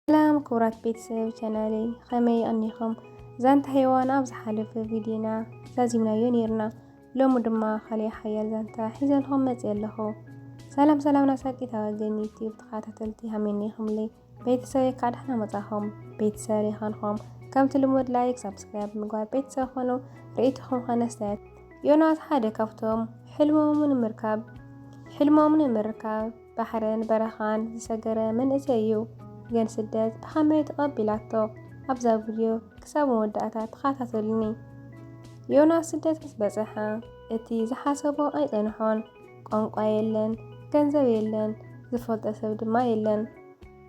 ሰላም ክቡራት ቤተሰብ ቻናለይ፣ ከመይ ቀኒኹም? ዛንታ ሄዋን ኣብ ዝሓለፈ ቪድዮና ዛዚምናዮ ነይርና። ሎሚ ድማ ካልእ ሓያል ዛንታ ሒዘልኩም መፅእ ኣለኹ። ሰላም ሰላም ናሳቂት ኣዋገን ዩቲዩብ ተኸታተልቲ ሃመይ እኒኹምለይ? ቤተሰበይ ከዓ ደሕና መፃኹም። ቤተሰብ ይኸንኹም ከምቲ ልሙድ ላይክ፣ ሳብስክራይብ ብምግባር ቤተሰብ ኾኑ። ርእይቶኹም ኸነስተያት ዮናስ ሓደ ካብቶም ሕልሞም ንምርካብ ሕልሞም ንምርካብ ባሕርን በረኻን ዝሰገረ መንእሰይ እዩ። ግን ስደት ብኸመይ ተቐቢላቶ ኣብዛ ቪድዮ ክሳብ መወዳእታ ተኸታተሉኒ። ዮናስ ስደት ምስ በጽሐ እቲ ዝሓሰቦ ኣይጸንሖን። ቋንቋ የለን፣ ገንዘብ የለን፣ ዝፈልጦ ሰብ ድማ የለን።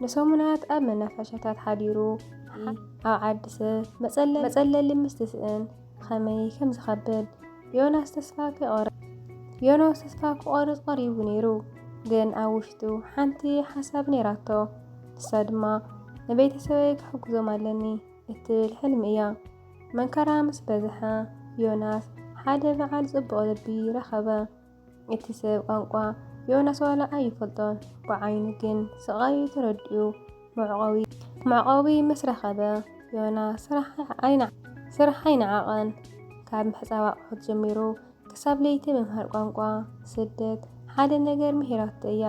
ንሰሙናት ኣብ መናፈሻታት ሓዲሩ ኣብ ዓዲ ሰብ መጸለሊ ምስ ትስእን ኸመይ ከም ዝኸብድ ዮናስ ተስፋ ከይቆርጽ ዮናስ ተስፋ ክቆርጽ ቀሪቡ ነይሩ። ግን ኣብ ውሽጡ ሓንቲ ሓሳብ ነይራቶ። ንሳ ድማ ንቤተሰበይ ክሕግዞም ኣለኒ እትብል ሕልሚ እያ። መንከራ ምስ በዝሐ ዮናስ ሓደ በዓል ጽቡቕ ልቢ ረኸበ። እቲ ሰብ ቋንቋ ዮናስ ዋላ ኣይፈልጦን፣ ብዓይኑ ግን ስቓዩ ተረዲኡ መዕቆቢ መዕቆቢ ምስ ረኸበ ዮናስ ስራሕ ኣይና ስራሕ ኣይነዓቐን። ካብ ምሕጻብ ኣቑሑት ጀሚሩ ክሳብ ለይቲ ምምሃር ቋንቋ ስደት ሓደ ነገር ምሂራቶ እያ።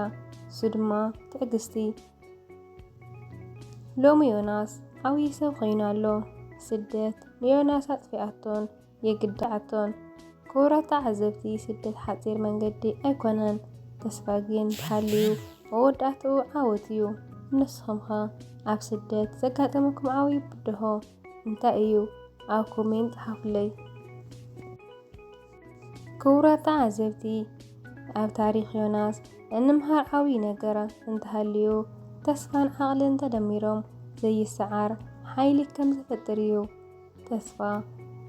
እሱ ድማ ትዕግስቲ። ሎሚ ዮናስ ዓብዪ ሰብ ኮይኑ ኣሎ። ስደት ንዮናስ ኣጥፊኣቶን የግድዓቶን። ክቡራት ተዓዘብቲ፣ ስደት ሓፂር መንገዲ ኣይኮነን። ተስፋ ግን ተሃልዩ መወዳእትኡ ዓወት እዩ። ንስኹም ኸ ኣብ ስደት ዘጋጠመኩም ዓብዪ ብድሆ እንታይ እዩ? ኣብ ኮሜንት ጸሓፉለይ። ክቡራት ተዓዘብቲ፣ ኣብ ታሪኽ ዮናስ እንምሃር ዓብዪ ነገር እንተሃልዩ፣ ተስፋን ዓቕልን ተደሚሮም ዘይሰዓር ሓይሊ ከም ዝፈጥር እዩ። ተስፋ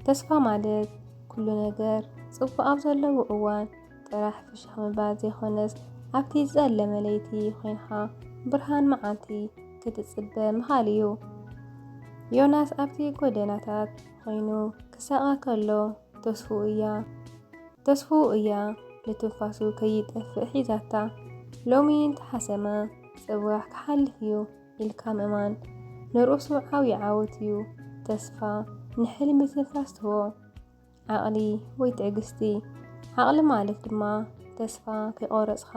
ተስፋ ማለት ኩሉ ነገር ጽቡቕ ኣብ ዘለዎ እዋን ጥራሕ ፍሽኽ ምባል ዘይኮነስ፣ ኣብቲ ዝጸለመ ለይቲ ኮይንካ ብርሃን መዓልቲ ክትጽበ ምኻል እዩ። ዮናስ ኣብቲ ጎደናታት ኮይኑ ክሳቐ ከሎ ተስፍኡ እያ ተስፍኡ እያ ንትንፋሱ ከይጠፍእ ሒዛታ። ሎሚ እንተሓሰመ ጽባሕ ክሓልፍ እዩ ኢልካ ምእማን ንርእሱ ዓብዪ ዓወት እዩ። ተስፋ ንሕልሚ ትንፋስ ትህቦ። ዓቕሊ ወይ ትዕግስቲ። ዓቕሊ ማለት ድማ ተስፋ ከይቆረጽካ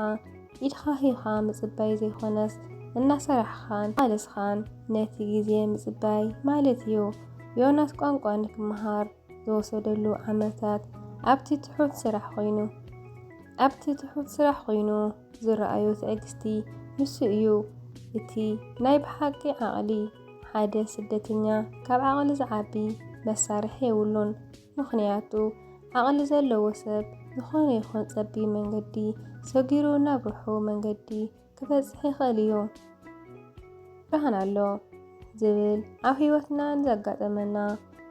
ኢድካ ሂብካ ምጽባይ ዘይኮነስ፣ እናሰራሕኻን እናቃለስካን ነቲ ግዜ ምጽባይ ማለት እዩ። ዮናስ ቋንቋ ንክመሃር ዝወሰደሉ ዓመታት ኣብቲ ትሑት ስራሕ ኮይኑ ኣብቲ ትሑት ስራሕ ኮይኑ ዝረኣዮ ትዕግስቲ ንሱ እዩ እቲ ናይ ብሓቂ ዓቕሊ። ሓደ ስደተኛ ካብ ዓቕሊ ዝዓቢ መሳርሒ የብሉን። ምኽንያቱ ዓቕሊ ዘለዎ ሰብ ዝኾነ ይኹን ጸቢብ መንገዲ ሰጊሩ ናብ ርሑቕ መንገዲ ክበጽሕ ይኽእል እዩ። ብርሃን ኣሎ ዝብል ኣብ ህይወትና ንዘጋጠመና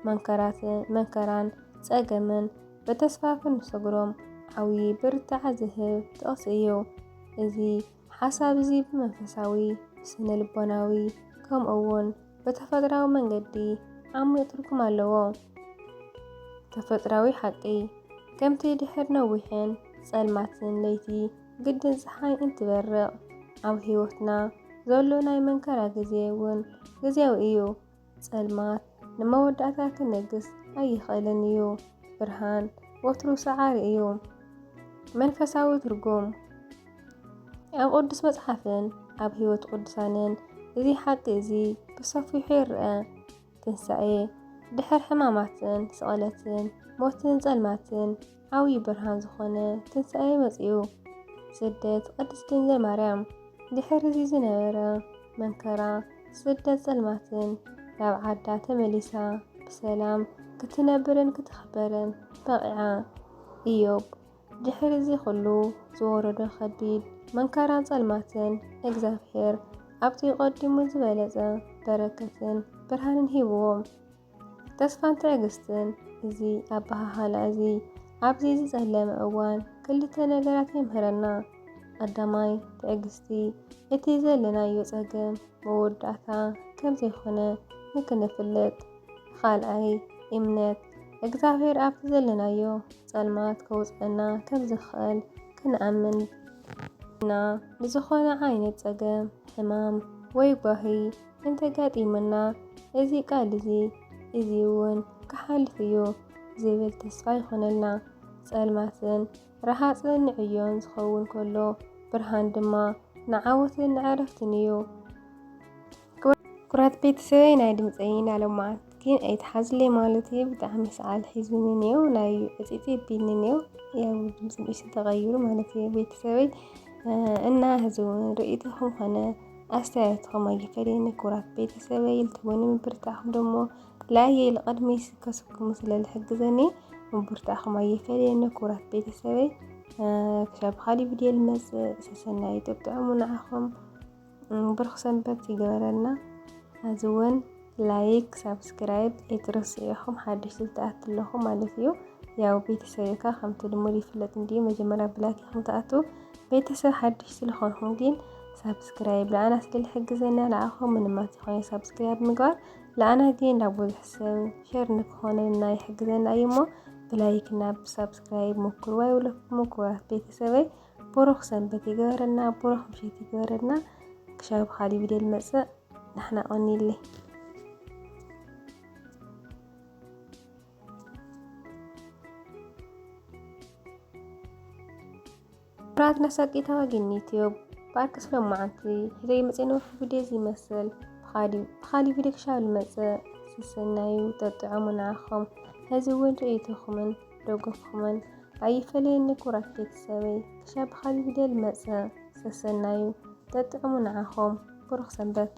መንከራትን መንከራን ጸገምን ብተስፋ ክንሰግሮም ዓብዪ ብርታዐ ዝህብ ጥቕሲ እዩ። እዚ ሓሳብ እዚ ብመንፈሳዊ፣ ብስነ ልቦናዊ ከምኡ እውን ብተፈጥራዊ መንገዲ ዓሚቕ ትርጉም ኣለዎ። ተፈጥራዊ ሓቂ ከምቲ ድሕር ነዊሕን ጸልማትን ለይቲ ግድን ጸሓይ እንትበርቕ፣ ኣብ ህይወትና ዘሎ ናይ መንከራ ግዜ እውን ግዜያዊ እዩ። ጸልማት ንመወዳእታ ክነግስ ኣይኽእልን እዩ። ብርሃን ወትሩ ሰዓሪ እዩ። መንፈሳዊ ትርጉም ኣብ ቅዱስ መጽሓፍን ኣብ ህይወት ቅዱሳንን እዚ ሓቂ እዚ ብሰፊሑ ይርአ። ትንሳኤ ድሕር ሕማማትን ስቕለትን ሞትን ጸልማትን ዓብዪ ብርሃን ዝኾነ ትንሳኤ መጺኡ። ስደት ቅድስት ድንግል ማርያም ድሕር እዚ ዝነበረ መንከራ ስደት ጸልማትን ናብ ዓዳ ተመሊሳ ብሰላም ክትነብርን ክትኽበርን በቒዓ። ኢዮብ ድሕሪ እዚ ኩሉ ዝወረዶ ከቢድ መንከራን ጸልማትን፣ እግዚኣብሔር ኣብቲ ቀዲሙ ዝበለጸ በረከትን ብርሃንን ሂብዎ። ተስፋን ትዕግስትን። እዚ ኣበሃህላ እዚ ኣብዚ ዝጸለመ እዋን ክልተ ነገራት የምህረና። ቀዳማይ፣ ትዕግስቲ እቲ ዘለናዮ ጸገም መወዳእታ ከም ዘይኮነ ንክንፍልጥ፣ ካልኣይ፣ እምነት እግዚኣብሔር ኣብቲ ዘለናዮ ጸልማት ከውጽኣና ከም ዝኽእል ክንኣምን ኢና። ንዝኾነ ዓይነት ጸገም፣ ሕማም፣ ወይ ጓሂ እንተጋጢሙና፣ እዚ ቃል እዚ፣ እዚ እውን ክሓልፍ እዩ ዝብል ተስፋ ይኾነልና። ጸልማትን ረሃጽን ንዕዮን ዝኸውን ከሎ፣ ብርሃን ድማ ንዓወትን ንዕረፍትን እዩ። ክቡራት ቤተሰበይ፣ ናይ ድምፀይ ናለማዓት ግን ኣይትሓዝለይ ማለት እዩ። ብጣዕሚ ሰዓል ሒዙኒ ነዮ፣ ናይ ዕፂፂ ቢኒ ነዮ። ያው ድምፂ ንእሽተይ ተቐይሩ ማለት እዩ ቤተሰበይ። እ፣ እና ህዚ እውን ርእይቶኹም ኾነ ኣስተያየትኹም ኣይፈለየኒ ክቡራት ቤተሰበይ። ኢልትውኒ ምብርታዕኹም ደሞ ላየ ኢልቅድሚ ስከስኩም ስለ ዝሕግዘኒ ምብርታዕኹም ኣይፈለየኒ ክቡራት ቤተሰበይ። እ፣ ክሻብ ኻሊእ ቪድዮ ልመፅእ ሰሰናይ ጥጥዕሙ ንዓኹም። እም፣ ብሩኽ ሰንበት ይግበረልና። እዚ እውን ላይክ፣ ሳብስክራይብ ኣይትረስዑ ኢኹም፣ ሓደሽቲ ዝትኣቱ ኣለኹም ማለት እዩ። ያው ቤተሰብ ኢኻ፣ ከምቲ ልሙድ ይፍለጥ እንድዩ፣ መጀመርያ ብላይክ ኢኹም ትኣቱ። ቤተሰብ ሓደሽቲ ዝኾንኹም ግን ሳብስክራይብ ንዓና ስለ ዝሕግዘና ንዓኹም ምንም ኣይኮነ ሳብስክራይብ ምግባር፣ ንዓና ግን ናብ ብዙሕ ሰብ ሸር ንክኾነልና ይሕግዘና እዩ እሞ ብላይክ እና ብሳብስክራይብ ሞክርዋ ይብለኩም ክቡራት ቤተሰበይ። ብሩኽ ሰንበት ይግበረልና፣ ብሩኽ ምሸት ይግበረልና። ክሻብ ኻሊእ ቪድዮ ልመጽእ ንሕና ቀኒለይ። ክቡራት ነሳቂታ ወግኒ ዩትዩብ፣ ብኣርክስ ሎማዓንቲ ሒዘ ይመጽእ ነበርኩ ቪድዮ እዚ ይመስል። ብኻሊ-፣ ብኻሊ ቪድዮ ክሻብ ልመጽእ ሰሰናዩ ጠጥዑሙ ንዓኹም። ሕዚ እውን ርእይቶኹምን ደገፍኩምን ኣይፈለየኒ ክቡራት ቤተሰበይ። ክሻብ ብኻሊ ቪድዮ ልመጽእ ሰሰናዩ ጠጥዑሙ ንዓኹም። ብሩኽ ሰንበት።